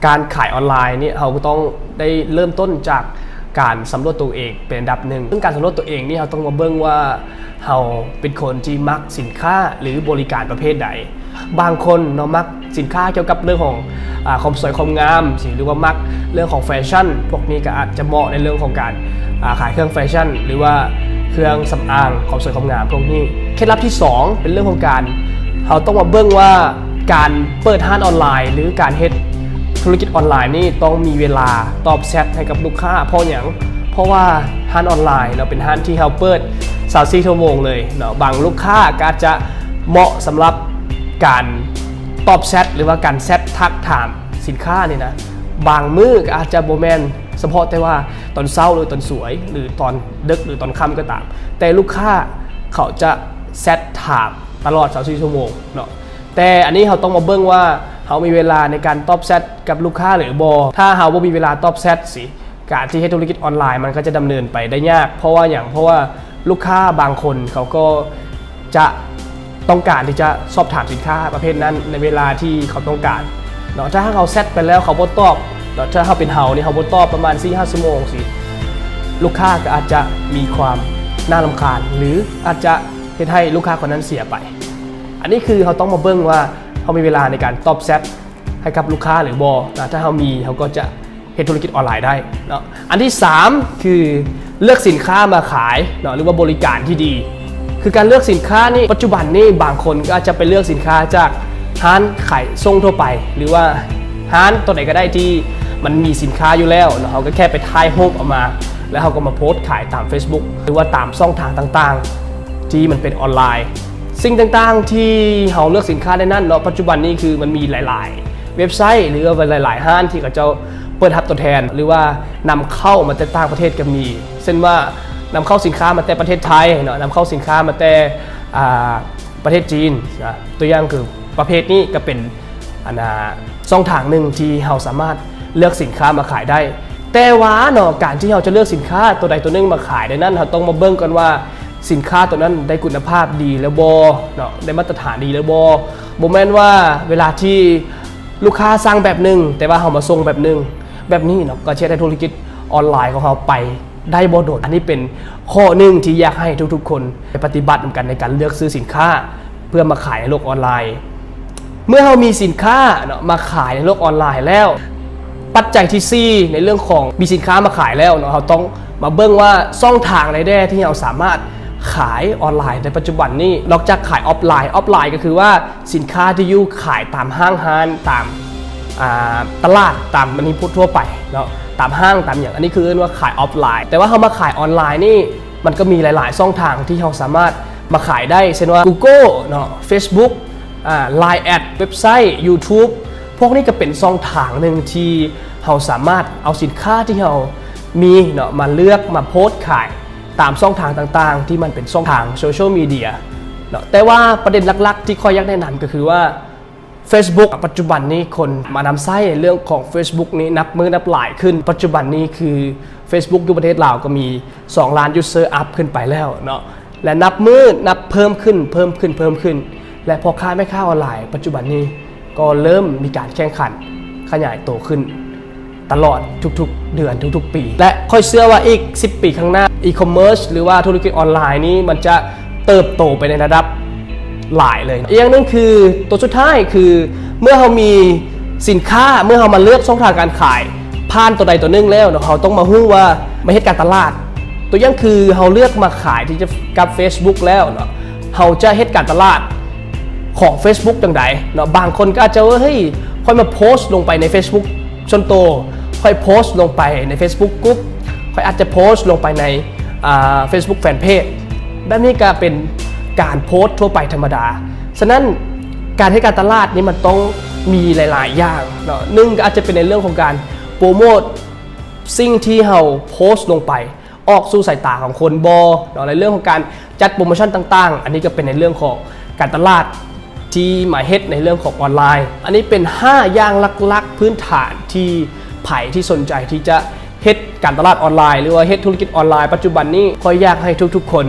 ການຂາຍອອນລາຍນີ້ ເຮົາກໍຕ້ອງໄດ້ເລີ່ມຕົ້ນຈາກການສຳຫຼວດຕົວເອງເປັນອັນດັບໜຶ່ງ. ເຊິ່ງການສຳຫຼວດຕົວເອງນີ້ ເຮົາຕ້ອງມາເບິ່ງວ່າເຮົາເປັນຄົນທີ່ມັກສິນຄ້າ ຫຼື ບໍລິການປະເພດໃດ. ບາງຄົນເນາະ ມັກສິນຄ້າກ່ຽວກັບເລື່ອງຂອງ ອາ ຄວາມສວຍຄວາມງາມ ຫຼືວ່າມັກເລື່ອງຂອງແຟຊັ່ນ, ພວກນີ້ກໍອາດຈະເໝາະໃນເລື່ອງຂອງການ ອາ ຂາຍເຄື່ອງແຟຊັ່ນ ຫຼືວ່າເຄື່ອງສຳອາງ ຄວາມສວຍຄວາມງາມພວກນີ້. ເຄັດລັບທີສອງ ເປັນເລື່ອງຂອງການ ເຮົາຕ້ອງມາເບິ່ງວ່າການເປີດຮ້ານອອນລາຍ ຫຼື ການເຮັດທຸລະກິດອອນລາຍນີ້ ຕ້ອງມີເວລາຕອບແຊັດໃຫ້ກັບລູກຄ້າ. ເພາະຫຍັງ? ເພາະວ່າຮ້ານອອນລາຍເນາະ ເປັນຮ້ານທີ່ເຮົາເປີດຊາວສີ່ຊົ່ວໂມງເລີຍເນາະ. ບາງລູກຄ້າກໍອາດຈະເໝາະສຳລັບການຕອບແຊັດ ຫຼືວ່າການແຊັດທັກຖາມສິນຄ້ານີ້ນະ. ບາງມື້ກໍອາດຈະບໍ່ແມ່ນສະເພາະແຕ່ວ່າຕອນເຊົ້າ ຫຼື ຕອນສວຍ ຫຼື ຕອນເດິກ ຫຼື ຕອນຄ່ຳກໍຕາມ, ແຕ່ລູກຄ້າເຂົາຈະແຊັດຖາມຕະຫຼອດຊາວສີ່ຊົ່ວໂມງເນາະ. ແຕ່ອັນນີ້ເຮົາຕ້ອງມາເບິ່ງວ່າເຮົາມີເວລາໃນການຕອບແຊັດກັບລູກຄ້າຫຼືບໍ່. ຖ້າເຮົາບໍ່ມີເວລາຕອບແຊັດຊິ ການທີ່ເຮັດທຸລະກິດອອນລາຍມັນກໍຈະດຳເນີນໄປໄດ້ຍາກ. ເພາະວ່າຫຍັງ? ເພາະວ່າລູກຄ້າບາງຄົນເຂົາກໍຈະຕ້ອງການທີ່ຈະສອບຖາມສິນຄ້າປະເພດນັ້ນໃນເວລາທີ່ເຂົາຕ້ອງການເນາະ. ຖ້າຫາກເຮົາແຊັດໄປແລ້ວເຂົາບໍ່ຕອບເນາະ, ຖ້າເຮົາເປັນເຮົານີ້ ເຮົາບໍ່ຕອບປະມານສີ່ຫ້າຊົ່ວໂມງຊິ ລູກຄ້າກໍອາດຈະມີຄວາມໜ້າລຳຄານ ຫຼື ອາດຈະເຮັດໃຫ້ລູກຄ້າຄົນນັ້ນເສຍໄປ. ອັນນີ້ຄືເຮົາຕ້ອງມາເບິ່ງວ່າເຮົາມີເວລາໃນການຕອບແຊັດໃຫ້ກັບລູກຄ້າຫຼືບໍ່. ຖ້າເຮົາມີ ເຮົາກໍຈະ ເຮັດທຸລະກິດອອນລາຍໄດ້ເນາະ. ອັນທີສາມ ຄືເລືອກສິນຄ້າມາຂາຍເນາະ ຫຼືວ່າບໍລິການທີ່ດີ. ຄືການເລືອກສິນຄ້ານີ້ ປັດຈຸບັນນີ້ບາງຄົນກໍອາດຈະໄປເລືອກສິນຄ້າຈາກຮ້ານຂາຍສົ່ງທົ່ວໄປ ຫຼືວ່າຮ້ານຕົວໃດກໍໄດ້ທີ່ມັນມີສິນຄ້າຢູ່ແລ້ວເນາະ. ເຮົາກໍແຄ່ໄປຖ່າຍຮູບເອົາມາ ແລ້ວເຮົາກໍມາໂພສຂາຍຕາມ Facebook ຫຼືວ່າຕາມຊ່ອງທາງຕ່າງໆທີ່ມັນເປັນອອນລາຍ. ສິ່ງຕ່າງໆທີ່ເຮົາເລືອກສິນຄ້າໃນນັ້ນເນາະ ປັດຈຸບັນນີ້ຄືມັນມີຫຼາຍໆ ເວັບໄຊ ຫຼືວ່າຫຼາຍໆຮ້ານທີ່ເຂົາເຈົ້າເປີດຮັບຕົວແທນ ຫຼືວ່ານຳເຂົ້າມາແຕ່ຕ່າງປະເທດກໍມີ. ເຊັ່ນວ່ານຳເຂົ້າສິນຄ້າມາແຕ່ປະເທດໄທເນາະ, ນຳເຂົ້າສິນຄ້າມາແຕ່ ອ່າ ປະເທດຈີນນະ. ຕົວຢ່າງຄືປະເພດນີ້ກໍເປັນ ອັນນ່າ ຊ່ອງທາງໜຶ່ງທີ່ເຮົາສາມາດເລືອກສິນຄ້າມາຂາຍໄດ້. ແຕ່ວ່າເນາະ ການທີ່ເຮົາຈະເລືອກສິນຄ້າຕົວໃດຕົວໜຶ່ງມາຂາຍໃນນັ້ນ ເຮົາຕ້ອງມາເບິ່ງກ່ອນວ່າສິນຄ້າຕົວນັ້ນໄດ້ຄຸນນະພາບດີແລ້ວບໍ່ເນາະ, ໄດ້ມາດຕະຖານດີແລ້ວບໍ່. ບໍ່ແມ່ນວ່າເວລາທີ່ ລູກຄ້າສັ່ງແບບໜຶ່ງ ແຕ່ວ່າເຮົາມາສົ່ງແບບໜຶ່ງ ແບບນີ້ເນາະ ກໍຈະເຮັດໃຫ້ທຸລະກິດອອນລາຍຂອງເຮົາໄປໄດ້ບໍ່ດົນ. ອັນນີ້ເປັນຂໍ້ໜຶ່ງທີ່ຢາກໃຫ້ທຸກໆຄົນໄປປະຕິບັດນຳກັນໃນການເລືອກຊື້ສິນຄ້າເພື່ອມາຂາຍໃນໂລກອອນລາຍ. ເມື່ອເຮົາມີສິນຄ້າເນາະມາຂາຍໃນໂລກອອນລາຍແລ້ວ ປັດໄຈທີສີ່ ໃນເລື່ອງຂອງມີສິນຄ້າມາຂາຍແລ້ວເນາະ ເຮົາຕ້ອງມາເບິ່ງວ່າຊ່ອງທາງໃດແດ່ທີ່ເຮົາສາມາດຂາຍອອນລາຍໃນປັດຈຸບັນນີ້. ນອກຈາກຂາຍອອຟລາຍ, ອອຟລາຍກໍຄືວ່າ ສິນຄ້າທີ່ຢູ່ຂາຍຕາມຫ້າງຮ້ານ ຕາມ ອ່າ ຕະຫຼາດ ຕາມອັນນີ້ທົ່ວໄປເນາະ, ຕາມຫ້າງ ຕາມຫຍັງ, ອັນນີ້ຄືເອີ້ນວ່າຂາຍອອຟລາຍ. ແຕ່ວ່າເຮົາມາຂາຍອອນລາຍນີ້ ມັນກໍມີຫຼາຍໆຊ່ອງທາງທີ່ເຮົາສາມາດມາຂາຍໄດ້ ເຊັ່ນວ່າ Google ເນາະ, Facebook ອ່າ Line Ads ເວັບໄຊ, YouTube ພວກນີ້ກໍເປັນຊ່ອງທາງໜຶ່ງທີ່ເຮົາສາມາດເອົາສິນຄ້າທີ່ເຮົາມີເນາະ ມາເລືອກ ມາໂພສຂາຍ ຕາມຊ່ອງທາງຕ່າງໆ ທີ່ມັນເປັນຊ່ອງທາງໂຊຊຽວມີເດຍເນາະ. ແຕ່ວ່າປະເດັນຫຼັກໆ ທີ່ຂ້ອຍຢາກແນະນຳກໍຄືວ່າ Facebook ປັດຈຸບັນນີ້ຄົນມານຳໃຊ້ໃນເລື່ອງຂອງ Facebook ນີ້ນັບມື້ນັບຫຼາຍຂຶ້ນ. ປັດຈຸບັນນີ້ຄື Facebook ຢູ່ປະເທດລາວກໍມີສອງລ້ານ user up ຂຶ້ນໄປແລ້ວເນາະ ແລະ ນັບມື້ນັບເພີ່ມຂຶ້ນ ເພີ່ມຂຶ້ນ ເພີ່ມຂຶ້ນ ແລະ ພໍ່ຄ້າແມ່ຄ້າອອນລາຍປັດຈຸບັນນີ້ ກໍເລີ່ມມີການແຂ່ງຂັນຂະຫຍາຍໂຕຂຶ້ນຕະຫຼອດທຸກໆເດືອນ ທຸກໆປີ ແລະ ຂ້ອຍເຊື່ອວ່າອີກສິບປີຂ້າງໜ້າ e-commerce ຫຼືວ່າທຸລະກິດອອນລາຍນີ້ ມັນຈະເຕີບໂຕໄປໃນລະດັບຫຼາຍເລີຍ. ອີກຢ່າງໜຶ່ງຄື ຕົວສຸດທ້າຍຄື ເມື່ອເຮົາມີສິນຄ້າ ເມື່ອເຮົາມາເລືອກຊ່ອງທາງການຂາຍຜ່ານຕົວໃດຕົວໜຶ່ງແລ້ວເນາະ ເຮົາຕ້ອງມາຮູ້ວ່າມາເຮັດການຕະຫຼາດ. ຕົວຢ່າງຄື ເຮົາເລືອກມາຂາຍທີ່ຈະກັບ Facebook ແລ້ວເນາະ ເຮົາຈະເຮັດການຕະຫຼາດ ຂອງ Facebook ຈັ່ງໃດເນາະ. ບາງຄົນກໍອາດຈະວ່າ ເຮີ້ຍ ຂ້ອຍມາໂພສລົງໄປໃນ Facebook ສ່ວນໂຕ, ຂ້ອຍໂພສລົງໄປໃນ Facebook Group, ຂ້ອຍອາດຈະໂພສລົງໄປໃນ ອ່າ Facebook Fanpage ແບບນີ້ກໍເປັນການໂພສທົ່ວໄປທຳມະດາ. ສະນັ້ນ ການເຮັດການຕະຫຼາດນີ້ມັນຕ້ອງມີຫຼາຍໆຢ່າງເນາະ. ໜຶ່ງກໍອາດຈະເປັນໃນເລື່ອງຂອງການໂປຣໂມດສິ່ງທີ່ເຮົາໂພສລົງໄປ ອອກສູ່ສາຍຕາຂອງຄົນບໍ່ເນາະ ໃນເລື່ອງຂອງການຈັດໂປຣໂມຊັນຕ່າງໆ. ອັນນີ້ກໍເປັນໃນເລື່ອງຂອງການຕະຫຼາດທີ່ມາເຮັດໃນເລື່ອງຂອງອອນລາຍ. ອັນນີ້ເປັນຫ້າຢ່າງຫຼັກໆພື້ນຖານທີ່ໃຜທີ່ສົນໃຈທີ່ຈະເຮັດການຕະຫຼາດອອນລາຍ ຫຼືວ່າເຮັດທຸລະກິດອອນລາຍປັດຈຸບັນນີ້ ຂ້ອຍຢາກໃຫ້ທຸກໆຄົນ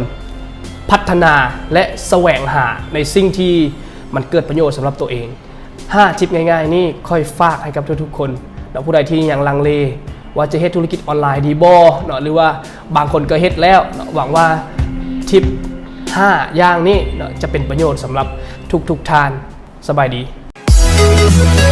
ພັດທະນາ ແລະ ສະແຫວງຫາໃນສິ່ງທີ່ມັນເກີດປະໂຫຍດສຳລັບຕົວເອງ. ຫ້າທິບງ່າຍໆນີ້ ຂ້ອຍຝາກໃຫ້ກັບທຸກໆຄົນ ເນາະ ຜູ້ໃດທີ່ຍັງລັງເລວ່າຈະເຮັດທຸລະກິດອອນລາຍດີບໍ່ເນາະ ຫຼືວ່າບາງຄົນກໍເຮັດແລ້ວເນາະ ຫວັງວ່າທິບຫ້າຢ່າງນີ້ເນາະ ຈະເປັນປະໂຫຍດສຳລັບທຸກໆທ່ານ. ສະບາຍດີ.